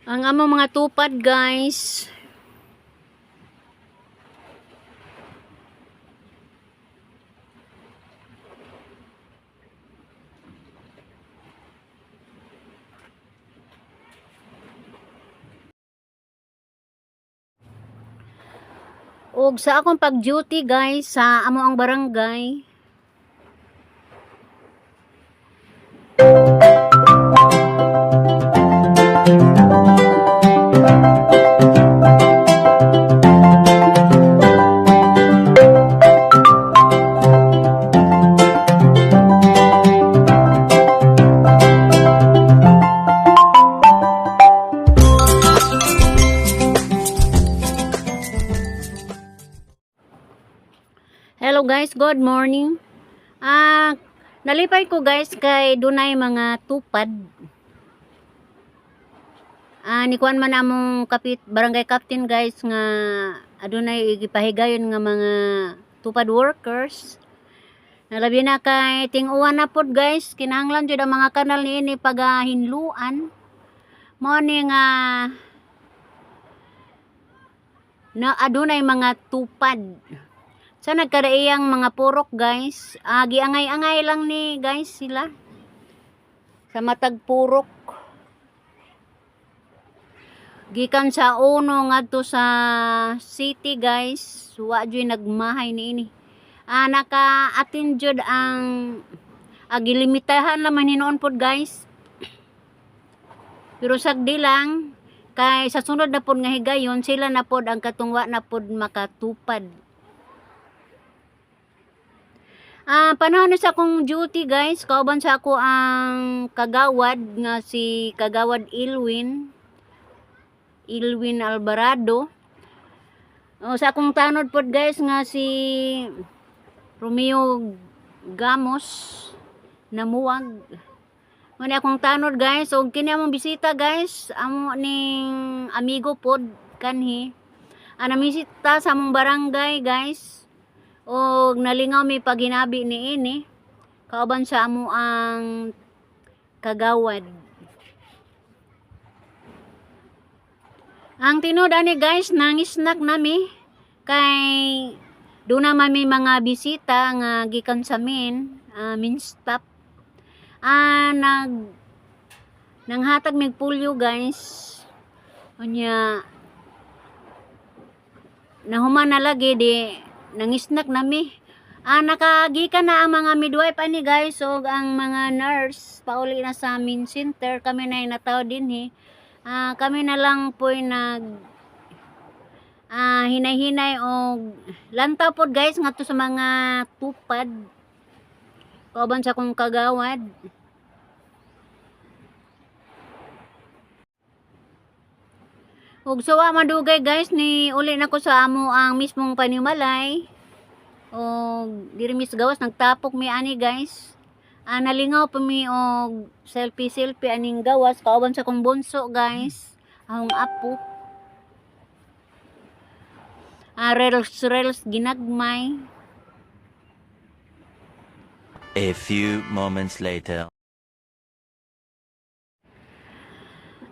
Ang among mga tupad, guys. Og sa akong pag-duty, guys, sa amo ang barangay. Hello guys, good morning. Nalipay ko, guys, kay dunay mga tupad. Nikuan man among kapit barangay captain, guys, nga adunay gipahigayon nga mga tupad workers. Nalabi na kay ting-uwan na pod, guys, kinahanglan jud ang mga kanal niini pagahinluan. Mao ni nga na adunay mga tupad. Sa nagkadaiyang mga purok, guys, giangay-angay lang ni, guys, sila. Sa matag purok. Gikan sa uno ngadto sa city, guys, wa jud nagmahay niini. Naka-attend jud ang gilimitahan lang man hinuon pod, guys. Pero sagdi lang kay sa sunod na pod nga higayon sila na pod ang katungwa na pod makatupad. Panahon na sa akong duty, guys, kauban sa ako ang kagawad nga si Kagawad Ilwin. Ilwin Alvarado. O, sa akong tanod pod, guys, nga si Romeo Gamos Namuwag. Muna akong tanod, guys, og kini among bisita, guys, amo ning amigo pod kanhi. Namisita sa among barangay, guys. Og nalingaw mi paghinabi niini. Kauban sa amo ang kagawad. Ang tinuod ani, guys, nangisnak nami kay doon naman may mga bisita nga gikan sa main stop. Nag nanghatag mig pulyo, guys. Unya nahuman na lagi di nangisnak nami. Nakagikan na ang mga midwife ani, guys, ug ang mga nurse pauli na sa main center, kami na nataw dinhi. Kami na lang po'y nag hinay-hinay og lantaw pod, guys, ngadto sa mga tupad kauban sa akong kagawad. Ug suwa madugay, guys, ni uli na ko sa amo ang mismong panimalay. Og diri mis gawas nagtapok mi ani, guys. Nalingaw pa mi og selfie selfie aning gawas kauban sa akong bunso, guys. Akong apo. Reels reels ginagmay. A few moments later.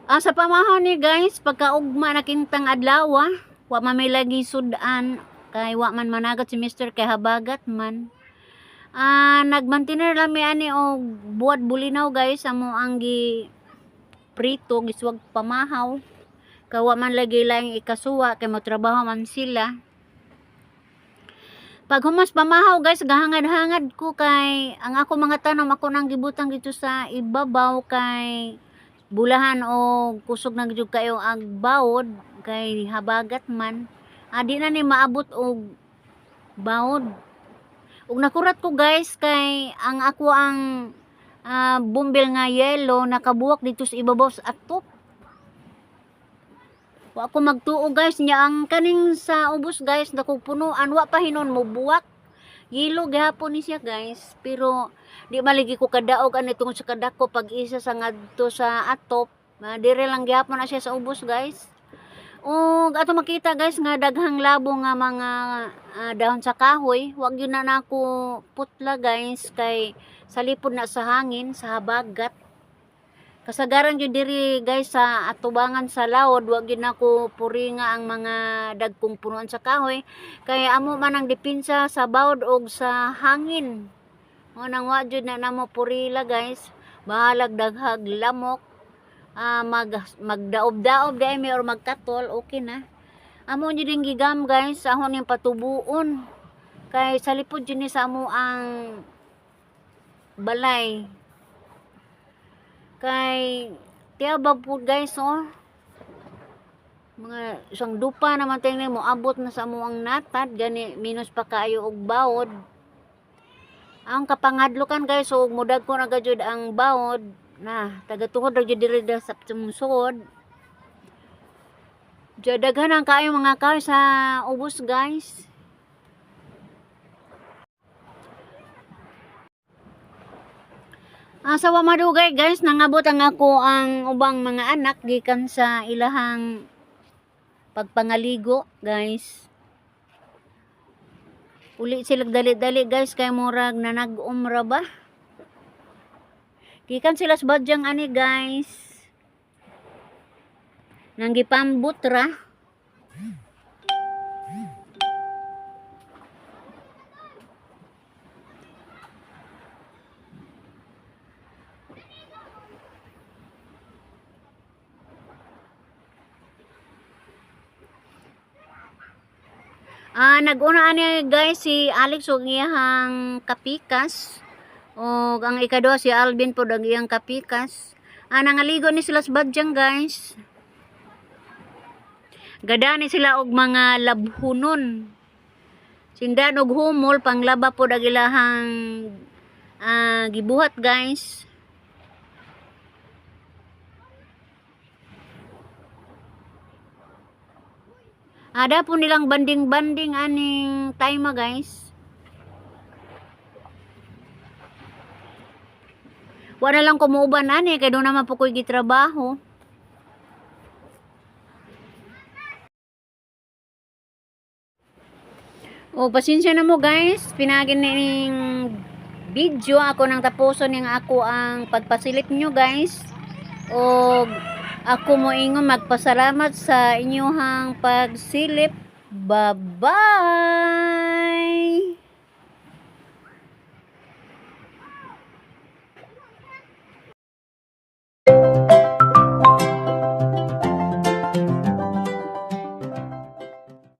Sa pamahon ni, guys, pagkaugma na kintang adlaw, wa man may lagi sudan kay wa man managat si Mister kay habagat man. Nagmantiner lang mi ani og buwat bulinaw, guys, amo ang gi prito giswag pamahaw. Kay wa man lagi laing ikasuwa kay motrabaho man sila. Pag humas pamahaw, guys, gahangad-hangad ko kay ang ako mga tanom ako nang gibutang dito sa ibabaw kay bulahan o kusog na jud kayo ang bawod kay habagat man. Di na ni maabot og bawod. Ug nakurat ko, guys, kay ang ako ang bumbil nga yellow nakabuwak dito sa ibabaw sa atop. Wa ko magtuo, guys, nya ang kaning sa ubos, guys, nakog punuan wa pa hinon mo buwak. Yelo gihapon ni siya, guys, pero di maligi ko kadaog ani tungod sa kadako pag isa sa ngadto sa atop. Dire lang gihapon na siya sa ubos, guys. Ug ato makita, guys, nga daghang labo nga mga dahon sa kahoy, wag yun na nako putla, guys, kay salipod na sa hangin sa habagat. Kasagaran jud diri, guys, sa atubangan sa laod, wa gyud nako puringa ang mga dagkong punuan sa kahoy kay amo man ang depensa sa bawod og sa hangin. Mo nang wa jud na namo purila, guys. Bahalag daghag lamok, magdaob-daob dai mi or magkatol, okay na. Amo jud ning gigam, guys, ahon ning patubuon. Kay sa lipod jud ni sa amo ang balay. Kay tiyabag po, guys, oh. Mga isang dupa naman tingnan mo abot na sa amo ang natad gani, minus pa kaayo og bawod. Ang kapangadlokan, guys, so mudag ko na gajud ang bawod na tagatuhod ra jud diri sa sumsod. Daghan ang kaayo mga kahoy sa ubos, guys. Sa wa madugay, guys, nangabot ang ako ang ubang mga anak gikan sa ilahang pagpangaligo, guys. Uli sila dali-dali, guys, kay murag nanag-umra ba. Gikan sila sa badyang ani, guys. Nanggipambot ra. Nag-una ani, guys, si Alex og iyang kapikas. Og ang ikaduha si Alvin pod ang iyang kapikas. Nangaligo ni sila sa badyang, guys. Gadani sila og mga labhunon. Sindan og humol panglaba pod ang ilahang gibuhat, guys. Ada po nilang banding-banding aning time, guys. Wala lang kumuuban ani kay doon naman po ko'y gitrabaho. O, pasensya na mo, guys. Pinagin ning video ako nang tapuson ning ako ang pagpasilip nyo, guys. O ako mo ingon magpasalamat sa inyong pagsilip. Bye-bye!